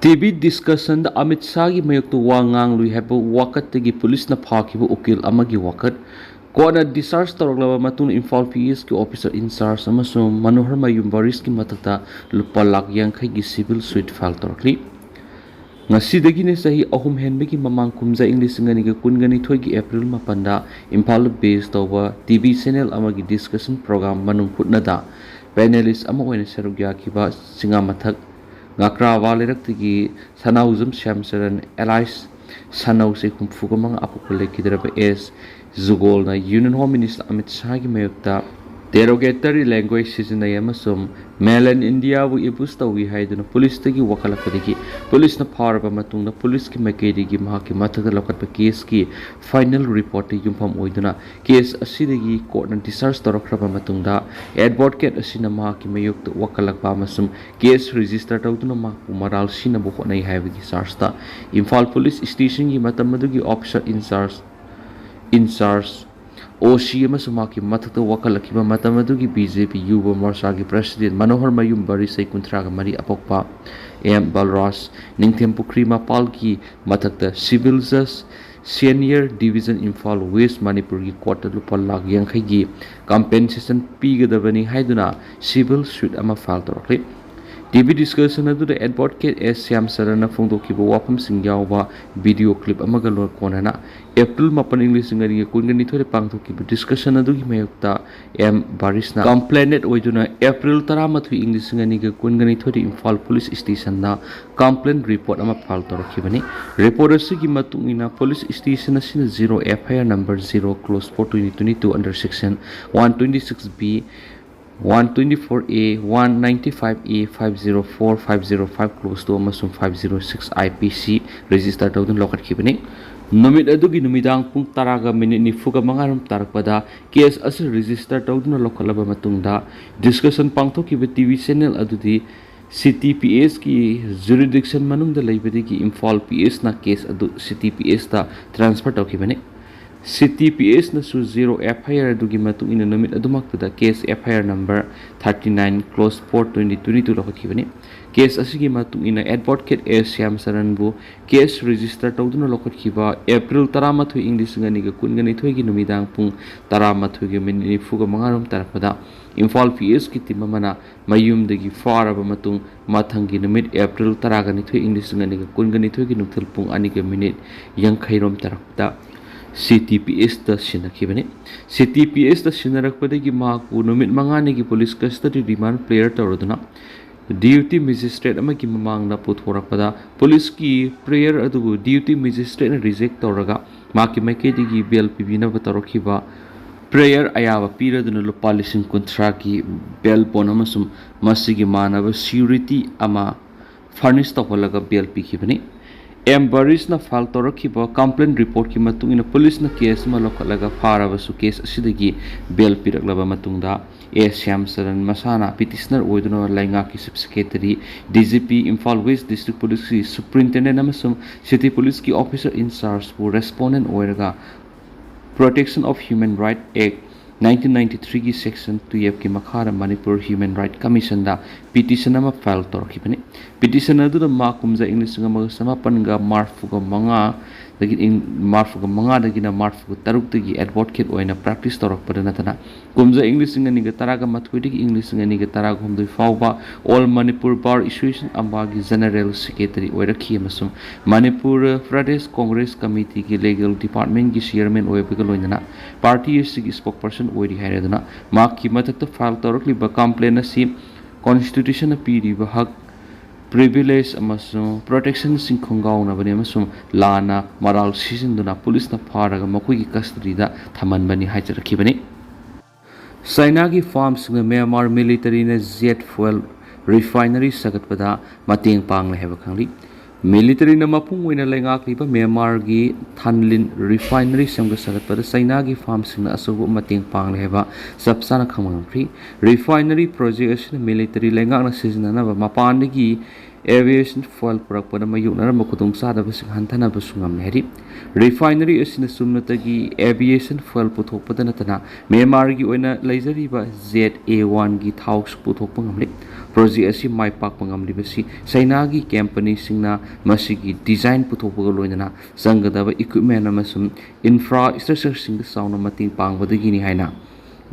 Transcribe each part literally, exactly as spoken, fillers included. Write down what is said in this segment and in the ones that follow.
T V ꯗꯤꯁꯀꯁꯟꯗ Amit ꯁꯥꯍꯒꯤ ꯃꯥꯌꯣꯛꯇ ꯋꯥ ꯉꯥꯡꯂꯨꯏ ꯍꯥꯏꯕ ꯋꯥꯀꯠꯇꯒꯤ ꯄꯨꯂꯤꯁꯅ ꯐꯥꯈꯤꯕ ꯎꯀꯤꯜ ꯑꯃꯒꯤ ꯋꯥꯀꯠ꯫ ꯀꯣꯔꯠꯅ discharge ꯇꯧꯔꯛꯂꯕ ꯃꯇꯨꯡꯗ ꯏꯝꯐꯥꯜ ꯄꯤ ꯑꯦꯁꯀꯤ officer in charge ꯑꯃꯁꯨꯡ ꯃꯅꯣꯍꯔ ꯃꯌꯨꯝ ꯕꯔꯤꯁꯀꯤ ꯃꯊꯛꯇ ꯂꯨꯄꯥ ꯂꯥꯈ ꯌꯥꯡꯈꯩꯒꯤ civil suit file ꯇꯧꯔꯛꯂꯤ꯫ ꯉꯁꯤꯗꯒꯤꯅ ꯆꯍꯤ ꯑꯍꯨꯝ ꯍꯦꯟꯕꯒꯤ ꯃꯃꯥꯡ ꯀꯨꯝꯖꯥ, ꯏꯪ ꯂꯤꯁꯤꯡ ꯑꯅꯤꯒ ꯀꯨꯟꯒꯅꯤꯊꯣꯏꯒꯤ April ꯃꯥꯄꯟꯗ ꯏꯝꯐꯥꯜꯗ base ꯇꯧꯕ ꯇꯤ ꯚꯤ channel ꯑꯃꯒꯤ discussion program ꯃꯅꯨꯡ ꯍꯨꯠꯅꯗ panelist ꯑꯃ ꯑꯣꯏꯅ ꯁꯔꯨꯛ ꯌꯥꯈꯤꯕ ꯆꯤꯉꯥꯃꯊꯛ ꯉꯥꯀ꯭ꯔꯥꯋꯥ ꯂꯩꯔꯛꯇꯒꯤ ꯁꯅꯥꯎꯖꯝ ꯁ꯭ꯌꯥꯝꯆꯔꯟ alias ꯁꯅꯧꯁꯦ ꯍꯨꯝꯐꯨꯒ ꯃꯉꯥ ꯑꯄꯣꯛꯄ ꯂꯩꯈꯤꯗ꯭ꯔꯕ ꯑꯦꯁ ꯖꯨꯒꯣꯜꯅ Union Home Minister ꯑꯃꯤꯠ ꯁꯥꯍꯒꯤ ꯃꯥꯌꯣꯛꯇ derogatory language ꯁꯤꯖꯤꯟꯅꯩ ꯑꯃꯁꯨꯡ ꯃꯦꯂꯟ ꯏꯟꯗꯤꯌꯥꯕꯨ abuse ꯇꯧꯏ ꯍꯥꯏꯗꯨꯅ ꯄꯨꯂꯤꯁꯇꯒꯤ ꯋꯥꯀꯠꯂꯛꯄꯗꯒꯤ ꯄꯨꯂꯤꯁꯅ ꯐꯥꯔꯕ ꯃꯇꯨꯡꯗ ꯄꯨꯂꯤꯁꯀꯤ ꯃꯥꯏꯀꯩꯗꯒꯤ ꯃꯍꯥꯛꯀꯤ ꯃꯊꯛꯇ ꯂꯧꯈꯠꯄ caseꯀꯤ final reportꯇ ꯌꯨꯝꯐꯝ ꯑꯣꯏꯗꯨꯅ case ꯑꯁꯤꯗꯒꯤ ꯀꯣꯔꯠꯅ discharge ꯇꯧꯔꯛꯈ꯭ꯔꯕ ꯃꯇꯨꯡꯗ advocate ꯑꯁꯤꯅ ꯃꯍꯥꯛꯀꯤ ꯃꯥꯌꯣꯛꯇ ꯋꯥꯀꯠꯂꯛꯄ ꯑꯃꯁꯨꯡ case register ꯇꯧꯗꯨꯅ ꯃꯍꯥꯛꯄꯨ ꯃꯔꯥꯜ ꯁꯤꯅꯕ ꯍꯣꯠꯅꯩ ꯍꯥꯏꯕꯒꯤ chargeꯇ ꯏꯝꯐꯥꯜ ꯄꯨꯂꯤꯁ stationꯒꯤ ꯃꯇꯝ ꯑꯗꯨꯒꯤ officer in charge, in charge, ꯑꯣ ꯁꯤ ꯑꯃꯁꯨꯡ ꯃꯍꯥꯛꯀꯤ ꯃꯊꯛꯇ ꯋꯥꯀꯠꯂꯛꯈꯤꯕ ꯃꯇꯝ ꯑꯗꯨꯒꯤ ꯕꯤ ꯖꯦ ꯄꯤ ꯌꯨꯕ ꯃꯣꯔꯆꯥꯒꯤ president ꯃꯅꯣꯍꯔ ꯃꯌꯨꯝ ꯕꯔꯤ ꯆꯍꯤ ꯀꯨꯟꯊ꯭ꯔꯥꯒ ꯃꯔꯤ ꯑꯄꯣꯛꯄ ꯑꯦꯝ ꯕꯜꯔꯥꯖ ꯅꯤꯡꯊꯦꯝꯄꯨꯈ꯭ꯔꯤ ꯃꯄꯥꯜꯒꯤ ꯃꯊꯛꯇ civil judge senior division Imphal west ꯃꯅꯤꯄꯨꯔꯒꯤ ꯀꯣꯔꯠꯇ ꯂꯨꯄꯥ ꯂꯥꯈ ꯌꯥꯡꯈꯩꯒꯤ compensation ꯄꯤꯒꯗꯕꯅꯤ ꯍꯥꯏꯗꯨꯅ civil suit ꯑꯃ file ꯇꯧꯔꯛꯂꯤ꯫ ꯇꯤ ꯚꯤ discussion ꯑꯗꯨꯗ advocate ꯑꯦꯁ ꯁ꯭ꯌꯥꯝꯆꯔꯟꯅ ꯐꯣꯡꯗꯣꯛꯈꯤꯕ ꯋꯥꯐꯝꯁꯤꯡ ꯌꯥꯎꯕ video clip ꯑꯃꯒ ꯂꯣꯏ ꯀꯣꯟꯅꯅ April ꯃꯥꯄꯟ, ꯏꯪ ꯂꯤꯁꯤꯡ ꯑꯅꯤꯒ ꯀꯨꯟꯒ ꯅꯤꯊꯣꯏꯗ ꯄꯥꯡꯊꯣꯛꯈꯤꯕ discussion ꯑꯗꯨꯒꯤ ꯃꯥꯌꯣꯛꯇ ꯑꯦꯝ ꯕꯥꯔꯤꯁꯅ complainant ꯑꯣꯏꯗꯨꯅ April ꯇꯔꯥꯃꯥꯊꯣꯏ, ꯏꯪ ꯂꯤꯁꯤꯡ ꯑꯅꯤꯒ ꯀꯨꯟꯒ ꯅꯤꯊꯣꯏꯗ ꯏꯝꯐꯥꯜ ꯄꯨꯂꯤꯁ stationꯗ complaint report ꯑꯃ file ꯇꯧꯔꯛꯈꯤꯕꯅꯤ꯫ Report ꯑꯁꯤꯒꯤ ꯃꯇꯨꯡ ꯏꯟꯅ ꯄꯨꯂꯤꯁ station ꯑꯁꯤꯅ zero F I R number zero clause four twenty twenty-two under section one twenty-six B, one twenty-four A, one ninety-five A, five zero four, five zero five clause two ꯑꯃꯁꯨꯡ five zero six I P C register ꯇꯧꯗꯨꯅ ꯂꯧꯈꯠꯈꯤꯕꯅꯤ꯫ ꯅꯨꯃꯤꯠ ꯑꯗꯨꯒꯤ ꯅꯨꯃꯤꯗꯥꯡ ꯄꯨꯡ ꯇꯔꯥꯒ minute ꯅꯤꯐꯨꯒ ꯃꯉꯥꯔꯣꯝ ꯇꯥꯔꯛꯄꯗ case ꯑꯁꯤ register ꯇꯧꯗꯨꯅ ꯂꯧꯈꯠꯂꯕ ꯃꯇꯨꯡꯗ discussion ꯄꯥꯡꯊꯣꯛꯈꯤꯕ ꯇꯤ ꯚꯤ channel ꯑꯗꯨꯗꯤ ꯁꯤꯇꯤ ꯄꯤ ꯑꯦꯁꯀꯤ jurisdiction ꯃꯅꯨꯡꯗ ꯂꯩꯕꯗꯒꯤ ꯏꯝꯐꯥꯜ ꯄꯤ ꯑꯦꯁꯅ case ꯑꯗꯨ ꯁꯤꯇꯤ ꯄꯤ ꯑꯦꯁꯇ transfer ꯇꯧꯈꯤꯕꯅꯤ꯫ ꯁꯤꯇꯤ ꯄꯤ ꯑꯦꯁꯅꯁꯨ zero F I R ꯑꯗꯨꯒꯤ ꯃꯇꯨꯡ ꯏꯟꯅ ꯅꯨꯃꯤꯠ ꯑꯗꯨꯃꯛꯇꯗ case F I R number thirty nine clause four twenty twenty two ꯂꯧꯈꯠꯈꯤꯕꯅꯤ꯫ ꯀꯦꯁ ꯑꯁꯤꯒꯤ ꯃꯇꯨꯡ ꯏꯟꯅ advocate ꯑꯦꯁ ꯁ꯭ꯌꯥꯝ ꯆꯔꯟꯕꯨ ꯀꯦꯁ ꯔꯦꯖꯤꯁꯇꯔ ꯇꯧꯗꯨꯅ ꯂꯧꯈꯠꯈꯤꯕ ꯑꯦꯄ꯭ꯔꯤꯜ ꯇꯔꯥꯃꯥꯊꯣꯏ, ꯏꯪ ꯂꯤꯁꯤꯡ ꯑꯅꯤꯒ ꯀꯨꯟꯒ ꯅꯤꯊꯣꯏꯒꯤ ꯅꯨꯃꯤꯗꯥꯡ ꯄꯨꯡ ꯇꯔꯥꯃꯥꯊꯣꯏꯒ ꯃꯤꯅꯤꯠ ꯅꯤꯐꯨꯒ ꯃꯉꯥꯔꯣꯝ ꯇꯥꯔꯛꯄꯗ ꯏꯝꯐꯥꯜ ꯄꯤ ꯑꯦꯁꯀꯤ ꯇꯤꯝ ꯑꯃꯅ ꯃꯌꯨꯝꯗꯒꯤ ꯐꯥꯔꯕ ꯃꯇꯨꯡ, ꯃꯊꯪꯒꯤ ꯅꯨꯃꯤꯠ ꯑꯦꯄ꯭ꯔꯤꯜ ꯇꯔꯥꯒ ꯅꯤꯊꯣꯏ, ꯏꯪ ꯂꯤꯁꯤꯡ ꯑꯅꯤꯒ ꯀꯨꯟꯒ ꯅꯤꯊꯣꯏꯒꯤ ꯅꯨꯡꯊꯤꯜ ꯄꯨꯡ ꯑꯅꯤꯒ ꯃꯤꯅꯤꯠ ꯌꯥꯡꯈꯩꯔꯣꯝ ꯇꯥꯔꯛꯄꯗ ꯁꯤꯇꯤ ꯄꯤ ꯑꯦꯁꯇ ꯁꯤꯟꯅꯈꯤꯕꯅꯤ꯫ ꯁꯤꯇꯤ ꯄꯤ ꯑꯦꯁꯇ ꯁꯤꯟꯅꯔꯛꯄꯗꯒꯤ ꯃꯍꯥꯛꯄꯨ ꯅꯨꯃꯤꯠ ꯃꯉꯥꯅꯤꯒꯤ ꯄꯨꯂꯤꯁ ꯀꯁꯇꯗꯤ ꯔꯤꯃꯥꯟ ꯄ꯭ꯂꯦꯌꯔ ꯇꯧꯔꯗꯨꯅ ꯗ꯭ꯌꯨꯇꯤ ꯃꯦꯖꯤꯁꯇ꯭ꯔꯦꯠ ꯑꯃꯒꯤ ꯃꯃꯥꯡꯗ ꯄꯨꯊꯣꯔꯛꯄꯗ ꯄꯨꯂꯤꯁꯀꯤ ꯄ꯭ꯔꯦꯌꯔ ꯑꯗꯨꯕꯨ ꯗ꯭ꯌꯨꯇꯤ ꯃꯦꯖꯤꯁꯇ꯭ꯔꯦꯠꯅ ꯔꯤꯖꯦꯛ ꯇꯧꯔꯒ ꯃꯍꯥꯛꯀꯤ ꯃꯥꯏꯀꯩꯗꯒꯤ ꯕꯦꯜ ꯄꯤꯕꯤꯅꯕ ꯇꯧꯔꯛꯈꯤꯕ ꯄ꯭ꯔꯦꯌꯔ ꯑꯌꯥꯕ ꯄꯤꯔꯗꯨꯅ ꯂꯨꯄꯥ ꯂꯤꯁꯤꯡ ꯀꯨꯟꯊ꯭ꯔꯥꯒꯤ ꯕꯦꯜ ꯕꯣꯟ ꯑꯃꯁꯨꯡ ꯃꯁꯤꯒꯤ ꯃꯥꯟꯅꯕ ꯁꯤꯌꯨꯔꯤꯇꯤ ꯑꯃ ꯐꯔꯅꯤꯁ ꯇꯧꯍꯜꯂꯒ ꯕꯦꯜ ꯄꯤꯈꯤꯕꯅꯤ꯫ ꯑꯦꯝ ꯕꯔꯤꯁꯅ ꯐꯥꯏꯜ ꯇꯧꯔꯛꯈꯤꯕ ꯀꯝꯄ꯭ꯂꯦꯟ ꯔꯤꯄꯣꯔꯠꯀꯤ ꯃꯇꯨꯡ ꯏꯟꯅ ꯄꯨꯂꯤꯁꯅ ꯀꯦꯁ ꯑꯃ ꯂꯧꯈꯠꯂꯒ ꯐꯥꯔꯕꯁꯨ ꯀꯦꯁ ꯑꯁꯤꯗꯒꯤ ꯕꯦꯜ ꯄꯤꯔꯛꯂꯕ ꯃꯇꯨꯡꯗ ꯑꯦ ꯁ꯭ꯌꯥꯝ ꯆꯔꯟ ꯃꯁꯥꯅ ꯄꯤꯇꯤꯁꯅꯔ ꯑꯣꯏꯗꯨꯅ ꯂꯩꯉꯥꯛꯀꯤ chief secretary, D G P, Imphal west district ꯄꯨꯂꯤꯁꯀꯤ ꯁꯨꯄ꯭ꯔꯤꯟꯇꯦꯟꯗꯦꯟ ꯑꯃꯁꯨꯡ ꯁꯤꯇꯤ ꯄꯨꯂꯤꯁꯀꯤ ꯑꯣꯐꯤꯁꯔ ꯏꯟꯆꯥꯔꯖꯄꯨ ꯔꯦꯁꯄꯣꯟꯗꯦꯟ ꯑꯣꯏꯔꯒ Protection of Human Right Act nineteen ninety threeꯒꯤ section twelveꯀꯤ ꯃꯈꯥꯗ ꯃꯅꯤꯄꯨꯔ ꯍ꯭ꯌꯨꯃꯦꯟ ꯔꯥꯏꯠ ꯀꯃꯤꯁꯟꯗ ꯄꯤꯇꯤꯁꯟ ꯑꯃ ꯐꯥꯏꯜ ꯇꯧꯔꯛꯈꯤꯕꯅꯤ꯫ ꯄꯤꯇꯤꯁꯟ ꯑꯗꯨꯗ ꯃꯍꯥꯛ ꯀꯨꯝꯖꯥ ꯏꯪ ꯂꯤꯁꯤꯡ ꯑꯃꯒ ꯆꯃꯥꯄꯟꯒ ꯃꯔꯐꯨꯒ ꯃꯉꯥꯗꯒꯤ, ꯏꯪ ꯃꯔꯐꯨꯒ ꯃꯉꯥꯗꯒꯤꯅ ꯃꯔꯐꯨꯒ ꯇꯔꯨꯛꯇꯒꯤ advocate ꯑꯣꯏꯅ practice ꯇꯧꯔꯛꯄꯗ ꯅꯠꯇꯅ, ꯀꯨꯝꯖꯥ ꯏꯪ ꯂꯤꯁꯤꯡ ꯑꯅꯤꯒ ꯇꯔꯥꯒ ꯃꯥꯊꯣꯏꯗꯒꯤ ꯏꯪ ꯂꯤꯁꯤꯡ ꯑꯅꯤꯒ ꯇꯔꯥꯒ ꯍꯨꯝꯗꯣꯏ ꯐꯥꯎꯕ All Manipur Bar Association, ꯑꯝꯕꯥꯒꯤ ꯖꯦꯅꯔꯦꯜ ꯁꯦꯀ꯭ꯔꯦꯇꯔꯤ ꯑꯣꯏꯔꯛꯈꯤ ꯑꯃꯁꯨꯡ ꯃꯅꯤꯄꯨꯔ ꯄ꯭ꯔꯗꯦꯁ ꯀꯣꯡꯒ꯭ꯔꯦꯁ ꯀꯃꯤꯇꯤꯒꯤ ꯂꯤꯒꯦꯜ ꯗꯤꯄꯥꯔꯠꯃꯦꯟꯒꯤ ꯆꯤꯌꯔꯃꯦꯟ ꯑꯣꯏꯕꯒ ꯂꯣꯏꯅꯅ ꯄꯥꯔꯇꯤ ꯑꯁꯤꯒꯤ spokesperson ꯑꯣꯏꯔꯤ ꯍꯥꯏꯔꯗꯨꯅ ꯃꯍꯥꯛꯀꯤ ꯃꯊꯛꯇ ꯐꯥꯏꯜ ꯇꯧꯔꯛꯂꯤꯕ ꯀꯝꯄ꯭ꯂꯦꯟ ꯑꯁꯤ ꯀꯣꯟꯁꯇꯤꯇ꯭ꯌꯨꯁꯟꯅ ꯄꯤꯔꯤꯕ ꯍꯛ, ꯄ꯭ꯔꯤꯚꯤꯂꯦꯖ ꯑꯃꯁꯨꯡ ꯄ꯭ꯔꯣꯇꯦꯛꯁꯟꯁꯤꯡ ꯈꯣꯡꯒꯥꯎꯅꯕꯅꯤ ꯑꯃꯁꯨꯡ ꯂꯥꯟꯅ ꯃꯔꯥꯜ ꯁꯤꯖꯤꯟꯗꯨꯅ ꯄꯨꯂꯤꯁꯅ ꯐꯥꯔꯒ ꯃꯈꯣꯏꯒꯤ ꯀꯁꯇꯗꯤꯗ ꯊꯝꯍꯟꯕꯅꯤ ꯍꯥꯏꯖꯔꯛꯈꯤꯕꯅꯤ꯫ ꯆꯥꯏꯅꯥꯒꯤ ꯐꯥꯔꯝꯁꯤꯡꯅ ꯃ꯭ꯌꯥꯟꯃꯥꯔ ꯃꯤꯂꯤꯇꯔꯤꯅ ꯖꯦꯠ ꯐ꯭ꯌꯨꯑꯦꯜ ꯔꯤꯐꯥꯏꯅꯔꯤ ꯁꯥꯒꯠꯄꯗ ꯃꯇꯦꯡ ꯄꯥꯡꯂꯦ ꯍꯥꯏꯕ ꯈꯪꯂꯤ꯫ ꯃꯤꯂꯤꯇꯔꯤꯅ ꯃꯄꯨꯡ ꯑꯣꯏꯅ ꯂꯩꯉꯥꯛꯂꯤꯕ ꯃ꯭ꯌꯥꯟꯃꯥꯔꯒꯤ ꯊꯥꯟꯂꯤꯟ ꯔꯤꯐꯥꯏꯅꯔꯤ ꯁꯦꯝꯒꯠ ꯁꯥꯒꯠꯄꯗ ꯆꯥꯏꯅꯥꯒꯤ ꯐꯥꯔꯝꯁꯤꯡꯅ ꯑꯆꯧꯕ ꯃꯇꯦꯡ ꯄꯥꯡꯂꯦ ꯍꯥꯏꯕ ꯆꯞ ꯆꯥꯅ ꯈꯪꯕ ꯉꯝꯈ꯭ꯔꯦ꯫ ꯔꯤꯐꯥꯏꯅꯔꯤ ꯄ꯭ꯔꯣꯖꯦꯛ ꯑꯁꯤꯅ ꯃꯤꯂꯤꯇꯔꯤ ꯂꯩꯉꯥꯛꯅ ꯁꯤꯖꯤꯟꯅꯅꯕ ꯃꯄꯥꯟꯗꯒꯤ ꯑꯦꯚꯤꯌꯦꯁꯟ ꯐ꯭ꯌꯨꯑꯦꯜ ꯄꯨꯔꯛꯄꯗ ꯃꯥꯌꯣꯛꯅꯔꯝꯕ ꯈꯨꯗꯣꯡꯆꯥꯗꯕꯁꯤꯡ ꯍꯟꯊꯅꯕꯁꯨ ꯉꯝꯂꯦ ꯍꯥꯏꯔꯤ꯫ ꯔꯤꯐꯥꯏꯅꯔꯤ ꯑꯁꯤꯅ ꯆꯨꯝꯅꯇꯒꯤ ꯑꯦꯚꯤꯌꯦꯁꯟ ꯐ꯭ꯌꯨꯑꯦꯜ ꯄꯨꯊꯣꯛꯄꯗ ꯅꯠꯇꯅ ꯃ꯭ꯌꯥꯟꯃꯥꯔꯒꯤ ꯑꯣꯏꯅ ꯂꯩꯖꯔꯤꯕ ꯖꯦꯠ ꯑꯦ ꯋꯥꯟꯒꯤ ꯊꯥꯎꯁꯨ ꯄꯨꯊꯣꯛꯄ ꯉꯝꯂꯤ꯫ ꯄ꯭ꯔꯣꯖꯦꯛ ꯑꯁꯤ ꯃꯥꯏ ꯄꯥꯛꯄ ꯉꯝꯂꯤꯕꯁꯤ ꯆꯩꯅꯥꯒꯤ ꯀꯝꯄꯅꯤꯁꯤꯡꯅ ꯃꯁꯤꯒꯤ ꯗꯤꯖꯥꯏꯟ ꯄꯨꯊꯣꯛꯄꯒ ꯂꯣꯏꯅꯅ ꯆꯪꯒꯗꯕ ꯏꯀ꯭ꯋꯤꯞꯃꯦꯟ ꯑꯃꯁꯨꯡ ꯏꯟꯐ꯭ꯔꯥꯁ꯭ꯇ꯭ꯔꯛꯆꯔꯁꯤꯡꯗ ꯆꯥꯎꯅ ꯃꯇꯦꯡ ꯄꯥꯡꯕꯗꯒꯤꯅꯤ ꯍꯥꯏꯅ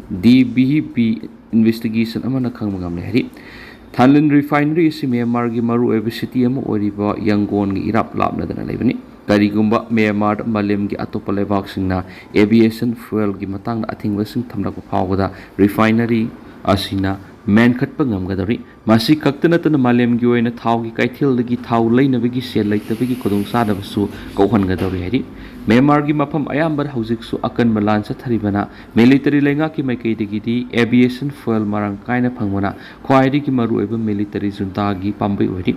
ꯗꯤ ꯕꯤ ꯕꯤ ꯏꯟꯚꯦꯁꯇꯤꯒꯦꯁꯟ ꯑꯃꯅ ꯈꯪꯕ ꯉꯝꯂꯦ ꯍꯥꯏꯔꯤ꯫ ꯊꯥꯟꯂꯤꯟ ꯔꯤꯐꯥꯏꯅꯔꯤ ꯑꯁꯤ ꯃ꯭ꯌꯥꯟꯃꯥꯔꯒꯤ ꯃꯔꯨꯑꯣꯏꯕ ꯁꯤꯇꯤ ꯑꯃ ꯑꯣꯏꯔꯤꯕ ꯌꯪꯒꯣꯟꯒꯤ ꯏꯔꯥꯞ ꯂꯥꯞꯅꯗꯅ ꯂꯩꯕꯅꯤ꯫ ꯀꯔꯤꯒꯨꯝꯕ ꯃ꯭ꯌꯥꯟꯃꯥꯔꯗ ꯃꯥꯂꯦꯝꯒꯤ ꯑꯇꯣꯞꯄ ꯂꯩꯕꯥꯛꯁꯤꯡꯅ ꯑꯦꯚꯤꯌꯦꯁꯟ ꯐ꯭ꯌꯨꯑꯦꯜꯒꯤ ꯃꯇꯥꯡꯗ ꯑꯊꯤꯡꯕꯁꯤꯡ ꯊꯝꯂꯛꯄ ꯐꯥꯎꯕꯗ ꯔꯤꯐꯥꯏꯅꯔꯤ ꯑꯁꯤꯅ ꯃꯦꯟꯈꯠꯄ ꯉꯝꯒꯗꯧꯔꯤ꯫ ꯃꯁꯤ ꯈꯛꯇ ꯅꯠꯇꯅ ꯃꯥꯂꯦꯝꯒꯤ ꯑꯣꯏꯅ ꯊꯥꯎꯒꯤ ꯀꯩꯊꯦꯜꯗꯒꯤ ꯊꯥꯎ ꯂꯩꯅꯕꯒꯤ ꯁꯦꯜ ꯂꯩꯇꯕꯒꯤ ꯈꯨꯗꯣꯡꯆꯥꯗꯕꯁꯨ ꯀꯣꯛꯍꯟꯒꯗꯧꯔꯤ ꯍꯥꯏꯔꯤ꯫ ꯃ꯭ꯌꯥꯟꯃꯥꯔꯒꯤ ꯃꯐꯝ ꯑꯌꯥꯝꯕꯗ ꯍꯧꯖꯤꯛꯁꯨ ꯑꯀꯟꯕ ꯂꯥꯟ ꯆꯠꯊꯔꯤꯕꯅ ꯃꯤꯂꯤꯇꯔꯤ ꯂꯩꯉꯥꯛꯀꯤ ꯃꯥꯏꯀꯩꯗꯒꯤꯗꯤ ꯑꯦꯚꯤꯌꯦꯁꯟ ꯐ꯭ꯌꯨꯑꯦꯜ ꯃꯔꯥꯡ ꯀꯥꯏꯅ ꯐꯪꯕꯅ ꯈ꯭ꯋꯥꯏꯗꯒꯤ ꯃꯔꯨꯑꯣꯏꯕ ꯃꯤꯂꯤꯇꯔꯤ ꯖꯨꯟꯇꯥꯒꯤ ꯄꯥꯝꯕꯩ ꯑꯣꯏꯔꯤ꯫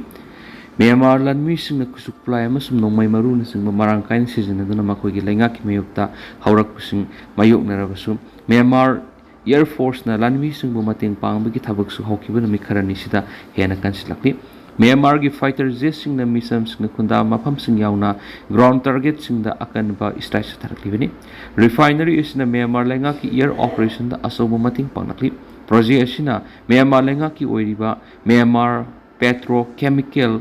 ꯃ꯭ꯌꯥꯟꯃꯥꯔ ꯂꯥꯟꯃꯤꯁꯤꯡꯅ ꯈꯨꯠꯁꯨ ꯈꯨꯠꯂꯥꯏ ꯑꯃꯁꯨꯡ ꯅꯣꯡꯃꯩ ꯃꯔꯨꯅꯆꯤꯡꯕ ꯃꯔꯥꯡ ꯀꯥꯏꯅ ꯁꯤꯖꯤꯟꯅꯗꯨꯅ ꯃꯈꯣꯏꯒꯤ ꯂꯩꯉꯥꯛꯀꯤ ꯃꯥꯌꯣꯛꯇ ꯍꯧꯔꯛꯄꯁꯤꯡ ꯃꯥꯌꯣꯛꯅꯔꯕꯁꯨ, ꯃ꯭ꯌꯥꯟꯃꯥꯔ ꯑꯦꯌꯔ ꯐꯣꯔꯁꯅ ꯂꯥꯟꯃꯤꯁꯤꯡꯕꯨ ꯃꯇꯦꯡ ꯄꯥꯡꯕꯒꯤ ꯊꯕꯛꯁꯨ ꯍꯧꯈꯤꯕ ꯅꯨꯃꯤꯠ ꯈꯔꯅꯤꯁꯤꯗ ꯍꯦꯟꯅ ꯀꯟꯁꯤꯜꯂꯛꯂꯤ꯫ ꯃ꯭ꯌꯥꯟꯃꯥꯔꯒꯤ ꯐꯥꯏꯇꯔ ꯖꯦꯠꯁꯤꯡꯅ ꯃꯤꯆꯝꯁꯤꯡꯅ ꯈꯨꯟꯗꯥꯕ ꯃꯐꯝꯁꯤꯡ ꯌꯥꯎꯅ ꯒ꯭ꯔꯥꯎꯟ ꯇꯥꯔꯒꯦꯠꯁꯤꯡꯗ ꯑꯀꯟꯕ ꯏꯁꯇ꯭ꯔꯥꯏꯛ ꯆꯠꯊꯔꯛꯂꯤꯕꯅꯤ꯫ ꯔꯤꯐꯥꯏꯅꯔꯤ ꯑꯁꯤꯅ ꯃ꯭ꯌꯥꯟꯃꯥꯔ ꯂꯩꯉꯥꯛꯀꯤ ꯑꯦꯌꯔ ꯑꯣꯄꯔꯦꯁꯟꯗ ꯑꯆꯧꯕ ꯃꯇꯦꯡ ꯄꯥꯡꯂꯛꯂꯤ꯫ ꯄ꯭ꯔꯣꯖꯦꯛ ꯑꯁꯤꯅ ꯃ꯭ꯌꯥꯟꯃꯥꯔ ꯂꯩꯉꯥꯛꯀꯤ ꯑꯣꯏꯔꯤꯕ Myanmar petrochemical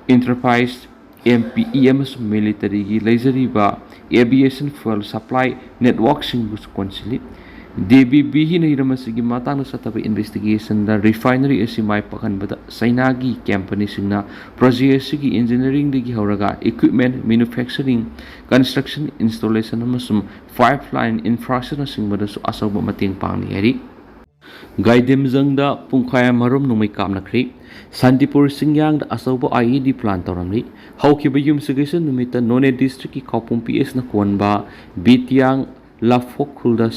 enterprise, M P E, ꯑꯃꯁꯨꯡ ꯃꯤꯂꯤꯇꯔꯤꯒꯤ ꯂꯩꯖꯔꯤꯕ ꯑꯦꯚꯤꯌꯦꯁꯟ ꯐ꯭ꯌꯨꯑꯦꯜ ꯁꯄ꯭ꯂꯥꯏ ꯅꯦꯠꯋꯥꯔꯛꯁꯤꯡꯕꯨꯁꯨ ꯀꯣꯟꯁꯤꯜꯂꯤ꯫ ꯗꯤ ꯕꯤ ꯕꯤꯅ ꯍꯤꯔꯝ ꯑꯁꯤꯒꯤ ꯃꯇꯥꯡꯗ ꯆꯠꯊꯕ ꯏꯟꯚꯦꯁꯇꯤꯒꯦꯁꯟꯗ ꯔꯤꯐꯥꯏꯅꯔꯤ ꯑꯁꯤ ꯃꯥꯏ ꯄꯥꯛꯍꯟꯕꯗ ꯆꯩꯅꯥꯒꯤ ꯀꯝꯄꯅꯤꯁꯤꯡꯅ ꯄ꯭ꯔꯣꯖꯦꯛ ꯑꯁꯤꯒꯤ ꯏꯟꯖꯤꯅꯤꯌꯔꯤꯡꯗꯒꯤ ꯍꯧꯔꯒ ꯏꯀ꯭ꯋꯤꯞꯃꯦꯟ, ꯃꯦꯅꯨꯐꯦꯛꯆꯔꯤꯡ, ꯀꯟꯁꯇ꯭ꯔꯛꯁꯟ, ꯏꯟꯁꯇꯣꯂꯦꯁꯟ ꯑꯃꯁꯨꯡ ꯄꯥꯏꯞꯂꯥꯏꯟ ꯏꯟꯐ꯭ꯔꯥꯁ꯭ꯇ꯭ꯔꯛꯆꯔꯁꯤꯡꯕꯗꯁꯨ ꯑꯆꯧꯕ ꯃꯇꯦꯡ ꯄꯥꯡꯂꯤ ꯍꯥꯏꯔꯤ꯫ ꯒꯥꯏꯗꯦꯝꯖꯪꯗ ꯄꯨꯡꯈꯥꯏ ꯑꯃꯔꯣꯝ ꯅꯣꯡꯃꯩ ꯀꯥꯞꯅꯈ꯭ꯔꯦ꯫ ꯁꯥꯟꯇꯤꯄꯨꯔ ꯆꯤꯡꯌꯥꯡꯗ ꯑꯆꯧꯕ ꯑꯥꯏ ꯏ ꯗꯤ ꯄ꯭ꯂꯥꯟ ꯇꯧꯔꯝꯂꯤ꯫ ꯍꯧꯈꯤꯕ ꯌꯨꯝꯁꯥꯀꯩꯁꯥ ꯅꯨꯃꯤꯠꯇ ꯅꯣꯅꯦ ꯗꯤꯁꯇ꯭ꯔꯤꯛꯀꯤ ꯈꯥꯎꯄꯨꯝ ꯄꯤ ꯑꯦꯁꯅ ꯀꯣꯟꯕ ꯕꯤꯇꯤꯌꯥꯡ ꯂꯥꯐꯣꯛ ꯈꯨꯜꯗ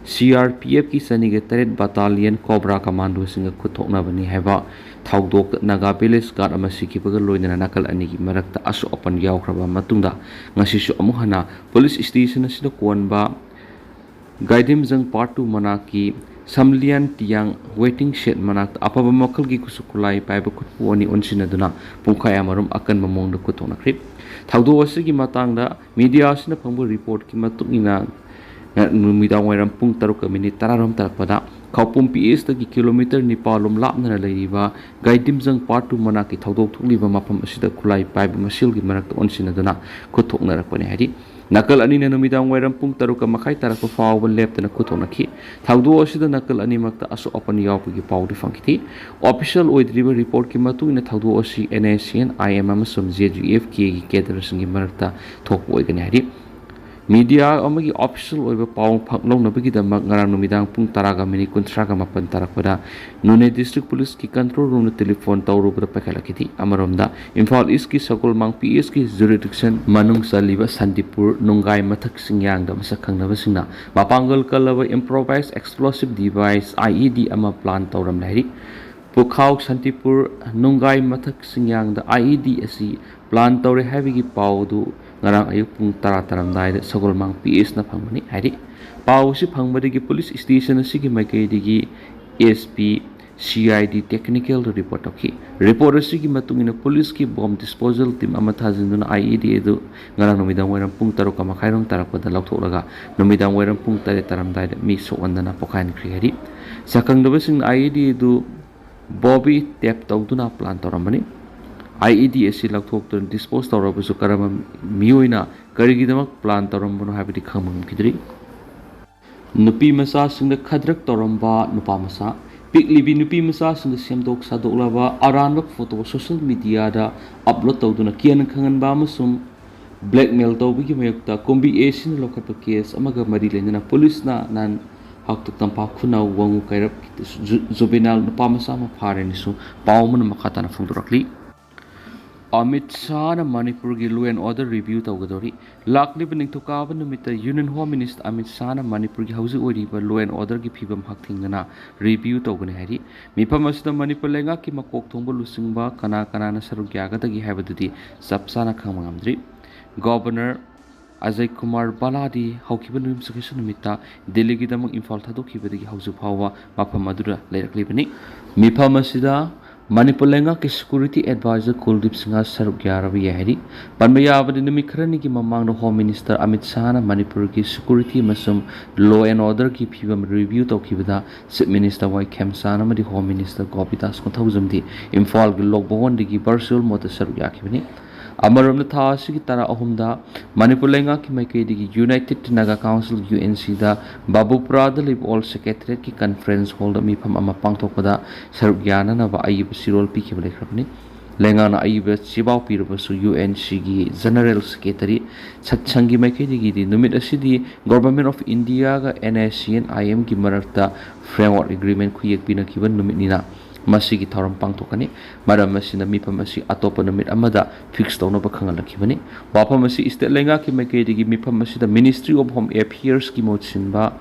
ꯁꯤ ꯑꯥꯔ ꯄꯤ ꯑꯦꯐꯀꯤ ꯆꯅꯤꯒ ꯇꯔꯦꯠ ꯕꯇꯥꯂꯤꯌꯟ ꯀꯣꯕ꯭ꯔꯥ ꯀꯃꯥꯟꯗꯣꯁꯤꯡꯒ ꯈꯨꯠ ꯊꯣꯛꯅꯕꯅꯤ ꯍꯥꯏꯕ ꯊꯧꯗꯣꯛꯇ ꯅꯥꯒꯥ ꯚꯤꯂꯦꯖ ꯒꯥꯔꯗ ꯑꯃ ꯁꯤꯈꯤꯕꯒ ꯂꯣꯏꯅꯅ ꯅꯥꯀꯜ ꯑꯅꯤꯒꯤ ꯃꯔꯛꯇ ꯑꯁꯣꯛ ꯑꯄꯟ ꯌꯥꯎꯈ꯭ꯔꯕ ꯃꯇꯨꯡꯗ, ꯉꯁꯤꯁꯨ ꯑꯃꯨꯛ ꯍꯟꯅ ꯄꯨꯂꯤꯁ ꯁ꯭ꯇꯦꯁꯟ ꯑꯁꯤꯗ ꯀꯣꯟꯕ ꯒꯥꯏꯗꯦꯝꯖꯪ ꯄꯥꯔꯠ ꯇꯨ ꯃꯅꯥꯛꯀꯤ ꯁꯝꯂꯤꯌꯥꯟ ꯇꯤꯌꯥꯡ ꯋꯦꯇꯤꯡ ꯁꯦꯗ ꯃꯅꯥꯛꯇ ꯑꯐꯕ ꯃꯈꯜꯒꯤ ꯈꯨꯠꯁꯨ ꯈꯨꯠꯂꯥꯏ ꯄꯥꯏꯕ ꯈꯨꯠꯄꯨ ꯑꯅꯤ ꯑꯣꯟꯁꯤꯟꯅꯗꯨꯅ ꯄꯨꯡꯈꯥꯏ ꯑꯃꯔꯣꯝ ꯑꯀꯟꯕ ꯃꯑꯣꯡꯗ ꯈꯨꯠꯊꯣꯛꯅꯈ꯭ꯔꯤ꯫ ꯊꯧꯗꯣꯛ ꯑꯁꯤꯒꯤ ꯃꯇꯥꯡꯗ ꯃꯤꯗꯤꯌꯥ ꯑꯁꯤꯅ ꯐꯪꯕ ꯔꯤꯄꯣꯔꯠꯀꯤ ꯃꯇꯨꯡ ꯏꯟꯅ, ꯅꯨꯃꯤꯗꯥꯡ ꯋꯥꯏꯔꯝ ꯄꯨꯡ ꯇꯔꯨꯛꯀ ꯃꯤꯅꯤꯠ ꯇꯔꯥꯔꯣꯝ ꯇꯥꯔꯛꯄꯗ ꯈꯥꯎꯄꯨꯝ ꯄꯤ ꯑꯦꯁꯇꯒꯤ ꯀꯤꯂꯣꯃꯤꯇꯔ ꯅꯤꯄꯥꯜ ꯂꯣꯝ ꯂꯥꯞꯅ ꯂꯩꯔꯤꯕ ꯒꯥꯏꯗꯤꯝꯖꯪ ꯄꯥꯔꯠ ꯇꯨ ꯃꯅꯥꯛꯀꯤ ꯊꯧꯗꯣꯛ ꯊꯣꯛꯂꯤꯕ ꯃꯐꯝ ꯑꯁꯤꯗ ꯈꯨꯠꯂꯥꯏ ꯄꯥꯏꯕ ꯃꯁꯦꯜꯒꯤ ꯃꯔꯛꯇ ꯑꯣꯟꯁꯤꯟꯅꯗꯨꯅ ꯈꯨꯠꯊꯣꯛꯅꯔꯛꯄꯅꯤ ꯍꯥꯏꯔꯤ꯫ ꯅꯥꯀꯜ ꯑꯅꯤꯅ ꯅꯨꯃꯤꯗꯥꯡ ꯋꯥꯏꯔꯝ ꯄꯨꯡ ꯇꯔꯨꯛꯀ ꯃꯈꯥꯏ ꯇꯥꯔꯛꯄ ꯐꯥꯎꯕ ꯂꯦꯞꯇꯅ ꯈꯨꯠꯊꯣꯛꯅꯈꯤ꯫ ꯊꯧꯗꯣꯛ ꯑꯁꯤꯗ ꯅꯥꯀꯜ ꯑꯅꯤꯃꯛꯇ ꯑꯁꯣꯛ ꯑꯄꯟ ꯌꯥꯎꯕꯒꯤ ꯄꯥꯎꯗꯤ ꯐꯪꯈꯤꯗꯦ꯫ ꯑꯣꯐꯤꯁꯤꯌꯦꯜ ꯑꯣꯏꯗ꯭ꯔꯤꯕ ꯔꯤꯄꯣꯔꯠꯀꯤ ꯃꯇꯨꯡ ꯏꯟꯅ ꯊꯧꯗꯣꯛ ꯑꯁꯤ N S C N, I M ꯑꯃꯁꯨꯡ ꯖꯦ ꯌꯨ ꯑꯦꯐ ꯀꯦꯒꯤ ꯀꯦꯗꯔꯁꯤꯡꯒꯤ ꯃꯔꯛꯇ ꯊꯣꯛꯄ ꯑꯣꯏꯒꯅꯤ ꯍꯥꯏꯔꯤ꯫ ꯃꯤꯗꯤꯌꯥ ꯑꯃꯒꯤ ꯑꯣꯐꯤꯁꯤꯌꯦꯜ ꯑꯣꯏꯕ ꯄꯥꯎ ꯐꯪ-, ꯂꯧꯅꯕꯒꯤꯗꯃꯛ ꯉꯔꯥꯡ ꯅꯨꯃꯤꯗꯥꯡ ꯄꯨꯡ ꯇꯔꯥꯒ ꯃꯤꯅꯤꯠ ꯀꯨꯟꯊ꯭ꯔꯥꯒ ꯃꯥꯄꯟ ꯇꯥꯔꯛꯄꯗ ꯅꯣꯅꯦ ꯗꯤꯁꯇ꯭ꯔꯤꯛ ꯄꯨꯂꯤꯁꯀꯤ ꯀꯟꯇ꯭ꯔꯣꯜ ꯔꯨꯝꯗ ꯇꯦꯂꯤꯐꯣꯟ ꯇꯧꯔꯨꯕꯗ ꯄꯥꯏꯈꯠꯂꯛꯈꯤꯗꯦ꯫ ꯑꯃꯔꯣꯝꯗ, ꯏꯝꯐꯥꯜ ꯏꯁꯀꯤ ꯁꯒꯣꯜꯃꯥꯡ ꯄꯤ ꯑꯦꯁꯀꯤ ꯖꯨꯔꯤꯗꯤꯛꯁꯟ ꯃꯅꯨꯡ ꯆꯜꯂꯤꯕ ꯁꯥꯟꯇꯤꯄꯨꯔ ꯅꯨꯡꯒꯥꯏ ꯃꯊꯛ ꯆꯤꯡꯌꯥꯡꯗ ꯃꯁꯛ ꯈꯪꯅꯕꯁꯤꯡꯅ ꯃꯄꯥꯡꯒꯜ ꯀꯜꯂꯕ ꯏꯝꯄ꯭ꯔꯣꯚꯥꯏꯁ ꯑꯦꯛꯁꯄ꯭ꯂꯣꯁꯤꯞ ꯗꯤꯚꯥꯏꯁ, ꯑꯥꯏ ꯏ ꯗꯤ, ꯑꯃ ꯄ꯭ꯂꯥꯟ ꯇꯧꯔꯝꯂꯦ ꯍꯥꯏꯔꯤ꯫ ꯄꯨꯈꯥꯎ ꯁꯥꯟꯇꯤꯄꯨꯔ ꯅꯨꯡꯒꯥꯏ ꯃꯊꯛ ꯆꯤꯡꯌꯥꯡꯗ ꯑꯥꯏ ꯏ ꯗꯤ ꯑꯁꯤ ꯄ꯭ꯂꯥꯟ ꯇꯧꯔꯦ ꯍꯥꯏꯕꯒꯤ ꯄꯥꯎ ꯑꯗꯨ ꯉꯔꯥꯡ ꯑꯌꯨꯛ ꯄꯨꯡ ꯇꯔꯥ ꯇꯥꯔꯝꯗꯥꯏꯗ ꯁꯒꯣꯜꯃꯥꯡ ꯄꯤ ꯑꯦꯁꯅ ꯐꯪꯕꯅꯤ ꯍꯥꯏꯔꯤ꯫ ꯄꯥꯎ ꯑꯁꯤ ꯐꯪꯕꯗꯒꯤ ꯄꯨꯂꯤꯁ ꯁ꯭ꯇꯦꯁꯟ ꯑꯁꯤꯒꯤ ꯃꯥꯏꯀꯩꯗꯒꯤ S P, C I D ꯇꯦꯛꯅꯤꯀꯦꯜꯗ report ꯇꯧꯈꯤ꯫ ꯔꯤꯄꯣꯔꯠ ꯑꯁꯤꯒꯤ ꯃꯇꯨꯡ ꯏꯟꯅ ꯄꯨꯂꯤꯁꯀꯤ ꯕꯣꯝ ꯗꯤꯁꯄꯣꯖꯦꯜ ꯇꯤꯝ ꯑꯃ ꯊꯥꯖꯤꯟꯗꯨꯅ ꯑꯥꯏ ꯏ ꯗꯤ ꯑꯗꯨ ꯉꯔꯥꯡ ꯅꯨꯃꯤꯗꯥꯡ ꯋꯥꯏꯔꯝ ꯄꯨꯡ ꯇꯔꯨꯛꯀ ꯃꯈꯥꯏꯔꯣꯝ ꯇꯥꯔꯛꯄꯗ ꯂꯧꯊꯣꯛꯂꯒ ꯅꯨꯃꯤꯗꯥꯡ ꯋꯥꯏꯔꯝ ꯄꯨꯡ ꯇꯔꯦꯠ ꯇꯥꯔꯝꯗꯥꯏꯗ ꯃꯤ ꯁꯣꯛꯍꯟꯗꯅ ꯄꯣꯈꯥꯏꯍꯟꯈ꯭ꯔꯦ ꯍꯥꯏꯔꯤ꯫ ꯁꯛꯈꯪꯗꯕꯁꯤꯡꯅ ꯑꯥꯏ ꯏ ꯗꯤ ꯑꯗꯨ ꯕꯣꯝꯕꯤ ꯇꯦꯞ ꯇꯧꯗꯨꯅ ꯄ꯭ꯂꯥꯟ ꯇꯧꯔꯝꯕꯅꯤ꯫ ꯑꯥꯏ ꯏ ꯗꯤ ꯑꯁꯤ ꯂꯧꯊꯣꯛꯇꯨꯅ ꯗꯤꯁꯄꯣꯖ ꯇꯧꯔꯕꯁꯨ ꯀꯔꯝꯕ ꯃꯤꯑꯣꯏꯅ ꯀꯔꯤꯒꯤꯗꯃꯛ ꯄ꯭ꯂꯥꯟ ꯇꯧꯔꯝꯕꯅꯣ ꯍꯥꯏꯕꯗꯤ ꯈꯪꯕ ꯉꯝꯈꯤꯗ꯭ꯔꯤ꯫ ꯅꯨꯄꯤ ꯃꯆꯥꯁꯤꯡꯗ ꯈꯗ꯭ꯔꯛ ꯇꯧꯔꯝꯕ ꯅꯨꯄꯥ ꯃꯆꯥ꯫ ꯄꯤꯛꯂꯤꯕꯤ ꯅꯨꯄꯤ ꯃꯆꯥꯁꯤꯡꯗ ꯁꯦꯝꯗꯣꯛ ꯁꯥꯗꯣꯛꯂꯕ ꯑꯔꯥꯟꯕ ꯐꯣꯇꯣ ꯁꯣꯁꯤꯌꯦꯜ ꯃꯤꯗꯤꯌꯥꯗ ꯑꯞꯂꯣꯗ ꯇꯧꯗꯨꯅ ꯀꯤꯍꯟ ꯈꯪꯍꯟꯕ ꯑꯃꯁꯨꯡ ꯕ꯭ꯂꯦꯛꯃꯦꯜ ꯇꯧꯕꯒꯤ ꯃꯥꯌꯣꯛꯇ ꯀꯨꯝꯕꯤ ꯑꯦ ꯁꯤꯅ ꯂꯧꯈꯠꯄ ꯀꯦꯁ ꯑꯃꯒ ꯃꯔꯤ ꯂꯩꯅꯅ ꯄꯨꯂꯤꯁꯅ ꯅꯍꯥꯟ ꯍꯥꯛꯇꯛ ꯇꯝꯄꯥꯛ ꯈꯨꯅꯧ ꯋꯥꯉꯨ ꯀꯩꯔꯞ ꯖꯨ-, ꯖꯨꯕꯦꯅꯥꯏꯜ ꯅꯨꯄꯥ ꯃꯆꯥ ꯑꯃ ꯐꯥꯔꯦꯅꯁꯨ ꯄꯥꯎ ꯑꯃꯅ ꯃꯈꯥ ꯇꯥꯅ ꯐꯣꯡꯗꯣꯔꯛꯂꯤ꯫ ꯑꯃꯤꯠ ꯁꯥꯍꯅ ꯃꯅꯤꯄꯨꯔꯒꯤ law and order review ꯇꯧꯒꯗꯧꯔꯤ꯫ ꯂꯥꯛꯂꯤꯕ ꯅꯤꯡꯊꯧꯀꯥꯕ ꯅꯨꯃꯤꯠꯇ Union Home Minister ꯑꯃꯤꯠ ꯁꯥꯍꯅ ꯃꯅꯤꯄꯨꯔꯒꯤ ꯍꯧꯖꯤꯛ ꯑꯣꯏꯔꯤꯕ law and order ꯒꯤ ꯐꯤꯕꯝ ꯍꯛꯊꯦꯡꯅꯅ review ꯇꯧꯒꯅꯤ ꯍꯥꯏꯔꯤ꯫ ꯃꯤꯐꯝ ꯑꯁꯤꯗ ꯃꯅꯤꯄꯨꯔ ꯂꯩꯉꯥꯛꯀꯤ ꯃꯀꯣꯛ ꯊꯣꯡꯕ ꯂꯨꯆꯤꯡꯕ ꯀꯅꯥ ꯀꯅꯥꯅ ꯁꯔꯨꯛ ꯌꯥꯒꯗꯒꯦ ꯍꯥꯏꯕꯗꯨꯗꯤ ꯆꯞ ꯆꯥꯅ ꯈꯪꯕ ꯉꯝꯗ꯭ꯔꯤ꯫ Governor ꯑꯖꯌ ꯀꯨꯃꯥꯔ ꯕꯥꯂꯥꯗꯤ ꯍꯧꯈꯤꯕ ꯌꯨꯝꯁꯀꯩꯁ ꯅꯨꯃꯤꯠꯇ ꯗꯤꯜꯂꯤꯒꯤꯗꯃꯛ ꯏꯝꯐꯥꯜ ꯊꯥꯗꯣꯛꯈꯤꯕꯗꯒꯤ ꯍꯧꯖꯤꯛ ꯐꯥꯎꯕ ꯃꯐꯝ ꯑꯗꯨꯗ ꯂꯩꯔꯛꯂꯤꯕꯅꯤ꯫ ꯃꯤꯐꯝ ꯑꯁꯤꯗ ꯃꯅꯤꯄꯨꯔ ꯂꯩꯉꯥꯛꯀꯤ security advisor ꯀꯨꯜꯗꯤꯞ ꯁꯤꯡꯍ ꯁꯔꯨꯛ ꯌꯥꯔꯕ ꯌꯥꯏ ꯍꯥꯏꯔꯤ꯫ ꯄꯟꯕ ꯌꯥꯕꯗꯤ, ꯅꯨꯃꯤꯠ ꯈꯔꯅꯤꯒꯤ ꯃꯃꯥꯡꯗ Home Minister ꯑꯃꯤꯠ ꯁꯥꯍꯅ ꯃꯅꯤꯄꯨꯔꯒꯤ security ꯑꯃꯁꯨꯡ law and orderꯒꯤ ꯐꯤꯕꯝ review ꯇꯧꯈꯤꯕꯗ Chief Minister ꯋꯥꯏ ꯈꯦꯝꯆꯥꯟ ꯑꯃꯗꯤ Home Minister ꯒꯣꯄꯤꯗꯥꯁ ꯀꯣꯟꯊꯧꯖꯝꯗꯤ ꯏꯝꯐꯥꯜꯒꯤ ꯂꯣꯛ ꯚꯋꯟꯗꯒꯤ virtual modeꯗ ꯁꯔꯨꯛ ꯌꯥꯈꯤꯕꯅꯤ꯫ ꯑꯃꯔꯣꯝꯗ, ꯊꯥ ꯑꯁꯤꯒꯤ ꯇꯔꯥ ꯑꯍꯨꯝꯗ ꯃꯅꯤꯄꯨꯔ ꯂꯩꯉꯥꯛꯀꯤ ꯃꯥꯏꯀꯩꯗꯒꯤ United Naga Council, UNCꯗ ꯕꯥꯕꯨꯄꯨꯔꯥꯗ ꯂꯩꯕ Old Secretariatꯀꯤ conference hallꯗ ꯃꯤꯐꯝ ꯑꯃ ꯄꯥꯡꯊꯣꯛꯄꯗ ꯁꯔꯨꯛ ꯌꯥꯅꯅꯕ ꯑꯏꯕ ꯆꯦꯔꯣꯜ ꯄꯤꯈꯤꯕ ꯂꯩꯈ꯭ꯔꯕꯅꯤ꯫ ꯂꯩꯉꯥꯛꯅ ꯑꯏꯕ ꯆꯦꯕꯥꯎ ꯄꯤꯔꯕꯁꯨ, UNCꯒꯤ General Secretary ꯁꯠꯁꯪꯒꯤ ꯃꯥꯏꯀꯩꯗꯒꯤꯗꯤ ꯅꯨꯃꯤꯠ ꯑꯁꯤꯗꯤ Government of Indiaꯒ NSCN-IMꯒꯤ ꯃꯔꯛꯇ framework agreement ꯈꯨꯌꯦꯛ ꯄꯤꯅꯈꯤꯕ ꯅꯨꯃꯤꯠꯅꯤꯅ ꯃꯁꯤꯒꯤ ꯊꯧꯔꯝ ꯄꯥꯡꯊꯣꯛꯀꯅꯤ꯫ ꯃꯔꯝ ꯑꯁꯤꯅ ꯃꯤꯐꯝ ꯑꯁꯤ ꯑꯇꯣꯞꯄ ꯅꯨꯃꯤꯠ ꯑꯃꯗ fix ꯇꯧꯅꯕ ꯈꯪꯍꯜꯂꯛꯈꯤꯕꯅꯤ꯫ ꯋꯥꯐꯝ ꯑꯁꯤ state ꯂꯩꯉꯥꯛꯀꯤ ꯃꯥꯏꯀꯩꯗꯒꯤ ꯃꯤꯐꯝ ꯑꯁꯤꯗ Ministry of Home Affairsꯀꯤ ꯃꯍꯨꯠ ꯁꯤꯟꯕ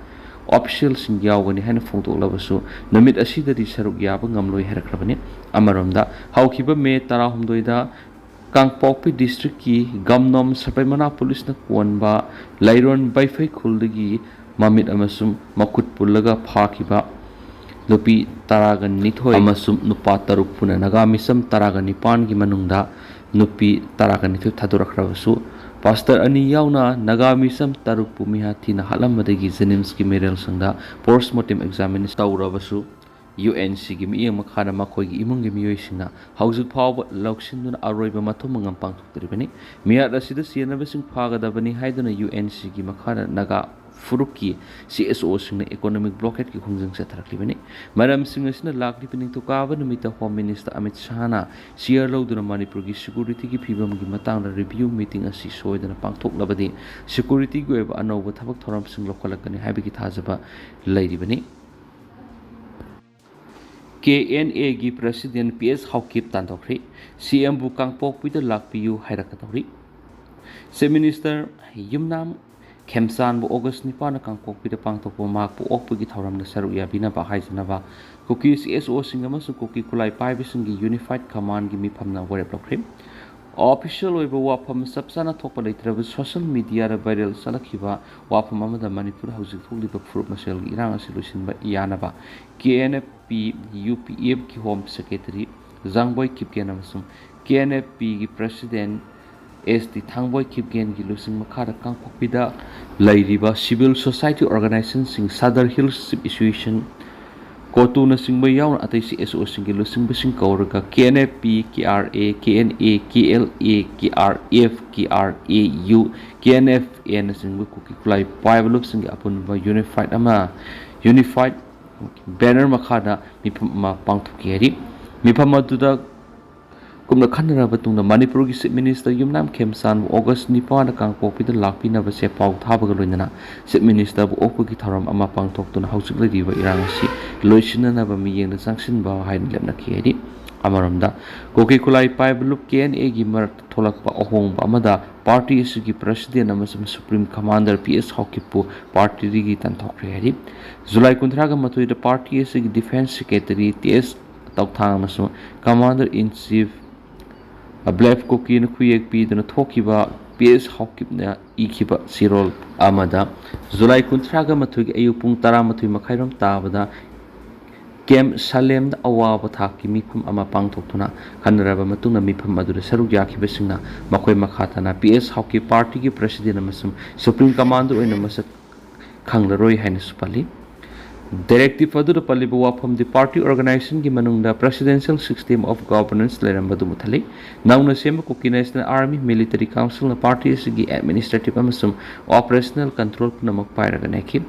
officialꯁꯤꯡ ꯌꯥꯎꯒꯅꯤ ꯍꯥꯏꯅ ꯐꯣꯡꯗꯣꯛꯂꯕꯁꯨ, ꯅꯨꯃꯤꯠ ꯑꯁꯤꯗꯗꯤ ꯁꯔꯨꯛ ꯌꯥꯕ ꯉꯝꯂꯣꯏ ꯍꯥꯏꯔꯛꯈ꯭ꯔꯕꯅꯤ꯫ ꯑꯃꯔꯣꯝꯗ, ꯍꯧꯈꯤꯕ ꯃꯦ ꯇꯔꯥꯍꯨꯝꯗꯣꯏꯗ ꯀꯥꯡꯄꯣꯛꯄꯤ districtꯀꯤ ꯒꯝꯅꯣꯝ ꯁꯄꯩꯃꯅꯥ policeꯅ ꯀꯣꯟꯕ ꯂꯩꯔꯣꯟ ꯕꯩꯐꯩ ꯈꯨꯜꯗꯒꯤ ꯃꯃꯤꯠ ꯑꯃꯁꯨꯡ ꯃꯈꯨꯠ ꯄꯨꯜꯂꯒ ꯐꯥꯈꯤꯕ ꯅꯨꯄꯤ ꯇꯔꯥꯒ ꯅꯤꯊꯣꯏ ꯑꯃꯁꯨꯡ ꯅꯨꯄꯥ ꯇꯔꯨꯛ ꯄꯨꯟꯅ ꯅꯥꯒꯥ ꯃꯤꯆꯝ ꯇꯔꯥꯒ ꯅꯤꯄꯥꯟꯒꯤ ꯃꯅꯨꯡꯗ ꯅꯨꯄꯤ ꯇꯔꯥꯒ ꯅꯤꯊꯣꯏ ꯊꯥꯗꯣꯔꯛꯈ꯭ꯔꯕꯁꯨ, pastor ꯑꯅꯤ ꯌꯥꯎꯅ ꯅꯥꯒꯥ ꯃꯤꯆꯝ ꯇꯔꯨꯛꯄꯨ ꯃꯤꯍꯥꯠ ꯊꯤꯅ ꯍꯥꯠꯂꯝꯕꯗꯒꯤ JNIMSꯀꯤ ꯃꯤꯔꯦꯜꯁꯪꯗ post mortem examination ꯇꯧꯔꯕꯁꯨ, UNCꯒꯤ ꯃꯤꯠꯌꯦꯡ ꯃꯈꯥꯗ ꯃꯈꯣꯏꯒꯤ ꯏꯃꯨꯡꯒꯤ ꯃꯤꯑꯣꯏꯁꯤꯡꯅ ꯍꯧꯖꯤꯛ ꯐꯥꯎꯕ ꯂꯧꯁꯤꯟꯗꯨꯅ ꯑꯔꯣꯏꯕ ꯃꯊꯧ ꯃꯉꯝ ꯄꯥꯡꯊꯣꯛꯇ꯭ꯔꯤꯕꯅꯤ꯫ ꯃꯤꯍꯥꯠ ꯑꯁꯤꯗ ꯆꯦꯟꯅꯕꯁꯤꯡ ꯐꯥꯒꯗꯕꯅꯤ ꯍꯥꯏꯗꯨꯅ UNCꯒꯤ ꯃꯈꯥꯗ ꯅꯥꯒꯥ ꯐꯨꯔꯨꯞꯀꯤ CSOꯁꯤꯡꯅ economic blockade ꯈꯣꯡꯖꯪ ꯆꯠꯊꯔꯛꯂꯤꯕꯅꯤ꯫ ꯃꯔꯝꯁꯤꯡ ꯑꯁꯤꯅ ꯂꯥꯛꯂꯤꯕ ꯅꯤꯡꯊꯧꯀꯥꯕ ꯅꯨꯃꯤꯠꯇ Home Minister ꯑꯃꯤꯠ ꯁꯥꯍꯅ chair ꯂꯧꯗꯨꯅ ꯃꯅꯤꯄꯨꯔꯒꯤ securityꯒꯤ ꯐꯤꯕꯝꯒꯤ ꯃꯇꯥꯡꯗ review meeting ꯑꯁꯤ ꯁꯣꯏꯗꯅ ꯄꯥꯡꯊꯣꯛꯂꯕꯗꯤ securityꯒꯤ ꯑꯣꯏꯕ ꯑꯅꯧꯕ ꯊꯕꯛ ꯊꯧꯔꯝꯁꯤꯡ ꯂꯧꯈꯠꯂꯛꯀꯅꯤ ꯍꯥꯏꯕꯒꯤ ꯊꯥꯖꯕ ꯂꯩꯔꯤꯕꯅꯤ꯫ KNAꯒꯤ President PS ꯍꯥꯎꯀꯤꯞ ꯇꯥꯟꯊꯣꯛꯈ꯭ꯔꯦ꯫ CMꯕꯨ ꯀꯥꯡꯄꯣꯛꯄꯤꯗ ꯂꯥꯛꯄꯤꯌꯨ ꯍꯥꯏꯔꯛꯀꯗꯧꯔꯤ꯫ Chief Minister ꯌꯨꯝꯅꯥꯝ ꯈꯦꯝꯆꯥꯟꯕꯨ August ꯅꯤꯄꯥꯟꯗ ꯀꯥꯡꯄꯣꯛꯄꯤꯗ ꯄꯥꯡꯊꯣꯛꯄ ꯃꯍꯥꯛꯄꯨ ꯑꯣꯛꯄꯒꯤ ꯊꯧꯔꯝꯗ ꯁꯔꯨꯛ ꯌꯥꯕꯤꯅꯕ ꯍꯥꯏꯖꯅꯕ ꯀꯨꯀꯤ CSOꯁꯤꯡ ꯑꯃꯁꯨꯡ ꯀꯨꯀꯤ ꯈꯨꯠꯂꯥꯏ ꯄꯥꯏꯕꯁꯤꯡꯒꯤ Unified Commandꯒꯤ ꯃꯤꯐꯝꯅ ꯋꯥꯔꯦꯞ ꯂꯧꯈ꯭ꯔꯦ꯫ ꯑꯣꯐꯤꯁꯤꯌꯦꯜ ꯑꯣꯏꯕ ꯋꯥꯐꯝ ꯆꯞ ꯆꯥꯅ ꯊꯣꯛꯄ ꯂꯩꯇ꯭ꯔꯕ ꯁꯣꯁꯤꯌꯦꯜ ꯃꯤꯗꯤꯌꯥꯗ ꯚꯥꯏꯔꯦꯜ ꯆꯠꯂꯛꯈꯤꯕ ꯋꯥꯐꯝ ꯑꯃꯗ ꯃꯅꯤꯄꯨꯔꯗ ꯍꯧꯖꯤꯛ ꯊꯣꯛꯂꯤꯕ ꯐꯨꯔꯨꯞ ꯃꯁꯦꯜꯒꯤ ꯏꯔꯥꯡ ꯑꯁꯤ ꯂꯣꯏꯁꯤꯟꯕ ꯌꯥꯅꯕ K N F P U P ꯑꯦꯐꯀꯤ ꯍꯣꯝ ꯁꯦꯀ꯭ꯔꯦꯇꯔꯤ ꯖꯥꯡꯕꯣꯏ ꯀꯤꯞꯒꯦꯟ ꯑꯃꯁꯨꯡ ꯀꯦ ꯑꯦꯟ ꯑꯦꯐ ꯄꯤꯒꯤ ꯄ꯭ꯔꯁꯤꯗꯦꯟ ꯑꯦꯁ ꯇꯤ ꯊꯥꯡꯕꯣꯏ ꯀꯤꯞꯒꯦꯟꯒꯤ ꯂꯨꯆꯤꯡ ꯃꯈꯥꯗ ꯀꯥꯡꯄꯣꯛꯄꯤꯗ ꯂꯩꯔꯤꯕ ꯁꯤꯚꯤꯜ ꯁꯣꯁꯥꯏꯇꯤ ꯑꯣꯔꯒꯅꯥꯏꯖꯦꯁꯟꯁꯤꯡ, ꯁꯥꯗꯔ ꯍꯤꯜꯁ ꯆꯤꯞ ꯑꯦꯁꯣꯁꯤꯌꯦꯁꯟ, ꯀꯣꯇꯨꯅꯆꯤꯡꯕ ꯌꯥꯎꯅ ꯑꯇꯩ ꯁꯤ ꯑꯦꯁ ꯑꯣꯁꯤꯡꯒꯤ ꯂꯨꯆꯤꯡꯕꯁꯤꯡ ꯀꯧꯔꯒ K N F P, K R A, K N A, K L A, K R F, K R A U, K N F ꯑꯦꯅꯆꯤꯡꯕ ꯀꯨꯀꯤ ꯈꯨꯠꯂꯥꯏ ꯄꯥꯏꯕ ꯂꯨꯞꯁꯤꯡꯒꯤ ꯑꯄꯨꯟꯕ ꯌꯨꯅꯤꯐꯥꯏꯠ ꯑꯃ, ꯌꯨꯅꯤꯐꯥꯏꯠ ꯕꯦꯅꯔ ꯃꯈꯥꯗ ꯃꯤꯐꯝ ꯑꯃ ꯄꯥꯡꯊꯣꯛꯈꯤ ꯍꯥꯏꯔꯤ꯫ ꯃꯤꯐꯝ ꯑꯗꯨꯗ ꯀꯨꯞꯅ ꯈꯟꯅꯔꯕ ꯃꯇꯨꯡꯗ ꯃꯅꯤꯄꯨꯔꯒꯤ ꯆꯤꯐ ꯃꯤꯅꯤꯁꯇꯔ ꯌꯨꯝꯅꯥꯝ ꯈꯦꯝꯆꯥꯟꯕꯨ ꯑꯣꯒꯁ ꯅꯤꯄꯥꯟꯗ ꯀꯥꯡꯄꯣꯛꯄꯤꯗ ꯂꯥꯛꯄꯤꯅꯕꯁꯦ ꯄꯥꯎ ꯊꯥꯕꯒ ꯂꯣꯏꯅꯅ ꯆꯤꯐ ꯃꯤꯅꯤꯁꯇꯔꯕꯨ ꯑꯣꯛꯄꯒꯤ ꯊꯧꯔꯝ ꯑꯃ ꯄꯥꯡꯊꯣꯛꯇꯨꯅ ꯍꯧꯖꯤꯛ ꯂꯩꯔꯤꯕ ꯏꯔꯥꯡ ꯑꯁꯤ ꯂꯣꯏꯁꯤꯟꯅꯅꯕ ꯃꯤꯠꯌꯦꯡꯗ ꯆꯪꯁꯤꯟꯕ ꯍꯥꯏꯅ ꯂꯦꯞꯅꯈꯤ ꯍꯥꯏꯔꯤ꯫ ꯑꯃꯔꯣꯝꯗ ꯀꯨꯀꯤ ꯈꯨꯠꯂꯥꯏ ꯄꯥꯏꯕ ꯂꯨꯞ ꯀꯦ ꯑꯦꯟ ꯑꯦꯒꯤ ꯃꯔꯛꯇ ꯊꯣꯛꯂꯛꯄ ꯑꯍꯣꯡꯕ ꯑꯃꯗ ꯄꯥꯔꯇꯤ ꯑꯁꯤꯒꯤ ꯄ꯭ꯔꯁꯤꯗꯦꯟ ꯑꯃꯁꯨꯡ ꯁꯨꯄ꯭ꯔꯤꯝ ꯀꯃꯥꯟꯗꯔ ꯄꯤ ꯑꯦꯁ ꯍꯥꯎꯀꯤꯞꯄꯨ ꯄꯥꯔꯇꯤꯗꯒꯤ ꯇꯥꯟꯊꯣꯛꯈ꯭ꯔꯦ ꯍꯥꯏꯔꯤ꯫ ꯖꯨꯂꯥꯏ ꯀꯨꯟꯊ꯭ꯔꯥꯒ ꯃꯥꯊꯣꯏꯗ ꯄꯥꯔꯇꯤ ꯑꯁꯤꯒꯤ ꯗꯤꯐꯦꯟꯁ ꯁꯦꯀ꯭ꯔꯦꯇꯔꯤ ꯇꯤ ꯑꯦꯁ ꯇꯧꯊꯥꯡ ꯑꯃꯁꯨꯡ ꯀꯃꯥꯟꯗꯔ ꯏꯟ ꯆꯤꯐ ꯕ꯭ꯂꯦꯞ ꯀꯨꯀꯤꯅ ꯈꯨꯌꯦꯛ ꯄꯤꯗꯨꯅ ꯊꯣꯛꯈꯤꯕ ꯄꯤ ꯑꯦꯁ ꯍꯥꯎꯀꯤꯞꯅ ꯏꯈꯤꯕ ꯆꯦꯔꯣꯜ ꯑꯃꯗ ꯖꯨꯂꯥꯏ ꯀꯨꯟꯊ꯭ꯔꯥꯒ ꯃꯥꯊꯣꯏꯒꯤ ꯑꯌꯨꯛ ꯄꯨꯡ ꯇꯔꯥꯃꯥꯊꯣꯏ ꯃꯈꯥꯏꯔꯣꯝ ꯇꯥꯕꯗ ꯀꯦꯝ ꯁꯂꯦꯝꯗ ꯑꯋꯥꯕ ꯊꯥꯛꯀꯤ ꯃꯤꯐꯝ ꯑꯃ ꯄꯥꯡꯊꯣꯛꯇꯨꯅ ꯈꯟꯅꯔꯕ ꯃꯇꯨꯡꯗ ꯃꯤꯐꯝ ꯑꯗꯨꯗ ꯁꯔꯨꯛ ꯌꯥꯈꯤꯕꯁꯤꯡꯅ ꯃꯈꯣꯏ ꯃꯈꯥ ꯇꯥꯅ ꯄꯤ ꯑꯦꯁ ꯍꯥꯎꯀꯤꯞ ꯄꯥꯔꯇꯤꯒꯤ ꯄ꯭ꯔꯁꯤꯗꯦꯟ ꯑꯃꯁꯨꯡ ꯁꯨꯄ꯭ꯔꯤꯝ ꯀꯃꯥꯟꯗꯔ ꯑꯣꯏꯅ ꯃꯁꯛ ꯈꯪꯂꯔꯣꯏ ꯍꯥꯏꯅꯁꯨ ꯄꯜꯂꯤ꯫ ꯗꯥꯏꯔꯦꯛꯇꯤꯚ ꯑꯗꯨꯗ ꯄꯜꯂꯤꯕ ꯋꯥꯐꯝꯗꯤ ꯄꯥꯔꯇꯤ ꯑꯣꯔꯒꯅꯥꯏꯖꯦꯁꯟꯒꯤ ꯃꯅꯨꯡꯗ presidential system of governance ꯂꯩꯔꯝꯕꯗꯨ ꯃꯨꯠꯊꯠꯂꯤ꯫ ꯅꯧꯅ ꯁꯦꯝꯕ ꯀꯨꯀꯤ ꯅꯦꯁꯅꯦꯜ ꯑꯥꯔꯃꯤ ꯃꯤꯂꯤꯇꯔꯤ ꯀꯥꯎꯟꯁꯤꯜꯅ ꯄꯥꯔꯇꯤ ꯑꯁꯤꯒꯤ ꯑꯦꯗꯃꯤꯅꯤꯁꯇ꯭ꯔꯦꯇꯤꯚ ꯑꯃꯁꯨꯡ ꯑꯣꯄꯔꯦꯁꯅꯦꯜ ꯀꯟꯇ꯭ꯔꯣꯜ ꯄꯨꯝꯅꯃꯛ ꯄꯥꯏꯔꯒ ꯂꯩꯈꯤ꯫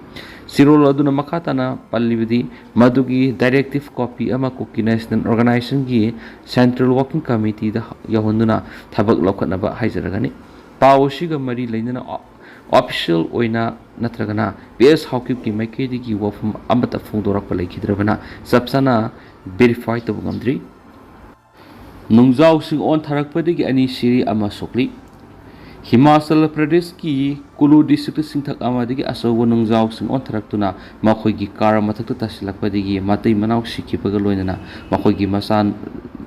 ꯆꯦꯔꯣꯜ ꯑꯗꯨꯅ ꯃꯈꯥ ꯇꯥꯅ ꯄꯜꯂꯤꯕꯗꯤ ꯃꯗꯨꯒꯤ ꯗꯥꯏꯔꯦꯛꯇꯤꯚ ꯀꯣꯄꯤ ꯑꯃ ꯀꯨꯀꯤ ꯅꯦꯁꯅꯦꯜ ꯑꯣꯔꯒꯅꯥꯏꯖꯦꯁꯟꯒꯤ ꯁꯦꯟꯇ꯭ꯔꯦꯜ ꯋꯥꯔꯀꯤꯡ ꯀꯃꯤꯇꯤꯗ ꯌꯧꯍꯟꯗꯨꯅ ꯊꯕꯛ ꯂꯧꯈꯠꯅꯕ ꯍꯥꯏꯖꯔꯒꯅꯤ꯫ ꯄꯥꯎ ꯑꯁꯤꯒ ꯃꯔꯤ ꯂꯩꯅꯅ ꯑꯣꯐꯤꯁꯤꯌꯦꯜ ꯑꯣꯏꯅ ꯅꯠꯇ꯭ꯔꯒꯅ ꯄꯤ ꯑꯦꯁ ꯍꯥꯎꯀꯤꯞꯀꯤ ꯃꯥꯏꯀꯩꯗꯒꯤ ꯋꯥꯐꯝ ꯑꯃꯠꯇ ꯐꯣꯡꯗꯣꯔꯛꯄ ꯂꯩꯈꯤꯗ꯭ꯔꯕꯅ ꯆꯞ ꯆꯥꯅ ꯚꯦꯔꯤꯐꯥꯏ ꯇꯧꯕ ꯉꯝꯗ꯭ꯔꯤ꯫ ꯅꯨꯡꯖꯥꯎꯁꯤꯡ ꯑꯣꯟꯊꯔꯛꯄꯗꯒꯤ ꯑꯅꯤ ꯁꯤꯔꯤ, ꯑꯃ ꯁꯣꯛꯂꯤ꯫ ꯍꯤꯃꯥꯆꯜ ꯄ꯭ꯔꯗꯦꯁꯀꯤ ꯀꯨꯂꯨ ꯗꯤꯁꯇ꯭ꯔꯤꯛꯇ ꯁꯤꯡꯊꯛ ꯑꯃꯗꯒꯤ ꯑꯆꯧꯕ ꯅꯨꯡꯖꯥꯎꯁꯤꯡ ꯑꯣꯟꯊꯔꯛꯇꯨꯅ ꯃꯈꯣꯏꯒꯤ ꯀꯥꯔ ꯃꯊꯛꯇ ꯇꯥꯁꯤꯜꯂꯛꯄꯗꯒꯤ ꯃꯇꯩ ꯃꯅꯥꯎ ꯁꯤꯈꯤꯕꯒ ꯂꯣꯏꯅꯅ ꯃꯈꯣꯏꯒꯤ ꯃꯆꯥ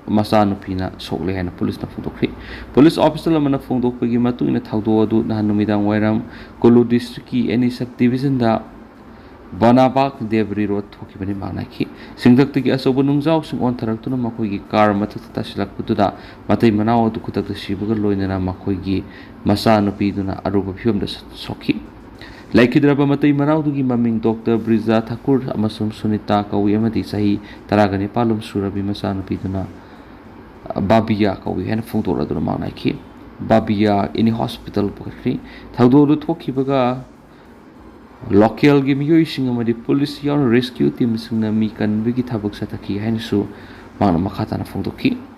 ꯃꯆꯥꯅꯨꯄꯤꯅ ꯁꯣꯛꯂꯦ ꯍꯥꯏꯅ ꯄꯨꯂꯤꯁꯅ ꯐꯣꯡꯗꯣꯛꯈ꯭ꯔꯤ꯫ ꯄꯨꯂꯤꯁ ꯑꯣꯐꯤꯁꯤꯌꯦꯜ ꯑꯃꯅ ꯐꯣꯡꯗꯣꯛꯄꯒꯤ ꯃꯇꯨꯡ ꯏꯟꯅ, ꯊꯧꯗꯣꯛ ꯑꯗꯨ ꯅꯍꯥꯟ ꯅꯨꯃꯤꯗꯥꯡ ꯋꯥꯏꯔꯝ ꯀꯨꯂꯨ ꯗꯤꯁꯇ꯭ꯔꯤꯛꯀꯤ ꯑꯦꯅꯤ ꯁꯕ ꯗꯤꯕꯤꯖꯟꯗ ꯕꯅꯥꯕꯥꯒ ꯗꯦꯕ꯭ꯔꯤ ꯔꯣꯗ ꯊꯣꯛꯈꯤꯕꯅꯤ ꯃꯥꯡꯅꯈꯤ꯫ ꯁꯤꯡꯊꯛꯇꯒꯤ ꯑꯆꯧꯕ ꯅꯨꯡꯖꯥꯎꯁꯤꯡ ꯑꯣꯟꯊꯔꯛꯇꯨꯅ ꯃꯈꯣꯏꯒꯤ ꯀꯥꯔ ꯃꯊꯛꯇ ꯇꯥꯁꯤꯜꯂꯛꯄꯗꯨꯗ ꯃꯇꯩ ꯃꯅꯥꯎ ꯑꯗꯨ ꯈꯨꯗꯛꯇ ꯁꯤꯕꯒ ꯂꯣꯏꯅꯅ ꯃꯈꯣꯏꯒꯤ ꯃꯆꯥꯅꯨꯄꯤꯗꯨꯅ ꯑꯔꯨꯕ ꯐꯤꯕꯝꯗ ꯁ-, ꯁꯣꯛꯈꯤ꯫ ꯂꯩꯈꯤꯗ꯭ꯔꯕ ꯃꯇꯩ ꯃꯅꯥꯎꯗꯨꯒꯤ ꯃꯃꯤꯡ ꯗꯣꯛꯇꯔ ꯕ꯭ꯔꯤꯖꯥ ꯊꯥꯀꯨꯔ ꯑꯃꯁꯨꯡ ꯁꯨꯅꯤꯇꯥ ꯀꯧꯏ ꯑꯃꯗꯤ ꯆꯍꯤ ꯇꯔꯥꯒ ꯅꯤꯄꯥꯜ ꯂꯣꯝ ꯁꯨꯔꯕꯤ ꯃꯆꯥꯅꯨꯄꯤꯗꯨꯅ ꯕꯥꯕꯤꯌꯥ ꯀꯧꯏ ꯍꯥꯏꯅ ꯐꯣꯡꯗꯣꯔꯛꯂꯗꯨꯅ ꯃꯥꯡꯅꯈꯤ꯫ ꯕꯥꯕꯤꯌꯥ ꯑꯦꯅꯤ ꯍꯣꯁꯄꯤꯇꯥꯜ ꯄꯨꯈꯠꯈ꯭ꯔꯤ꯫ ꯊꯧꯗꯣꯛ ꯑꯗꯨ ꯊꯣꯛꯈꯤꯕꯒ ꯂꯣꯀꯦꯜꯒꯤ ꯃꯤꯑꯣꯏꯁꯤꯡ ꯑꯃꯗꯤ ꯄꯨꯂꯤꯁ ꯌꯥꯎꯅ ꯔꯦꯁꯀ꯭ꯌꯨ ꯇꯤꯝꯁꯤꯡꯅ ꯃꯤ ꯀꯟꯕꯒꯤ ꯊꯕꯛ ꯆꯠꯊꯈꯤ ꯍꯥꯏꯅꯁꯨ ꯃꯍꯥꯛꯅ ꯃꯈꯥ ꯇꯥꯅ ꯐꯣꯡꯗꯣꯛꯈꯤ꯫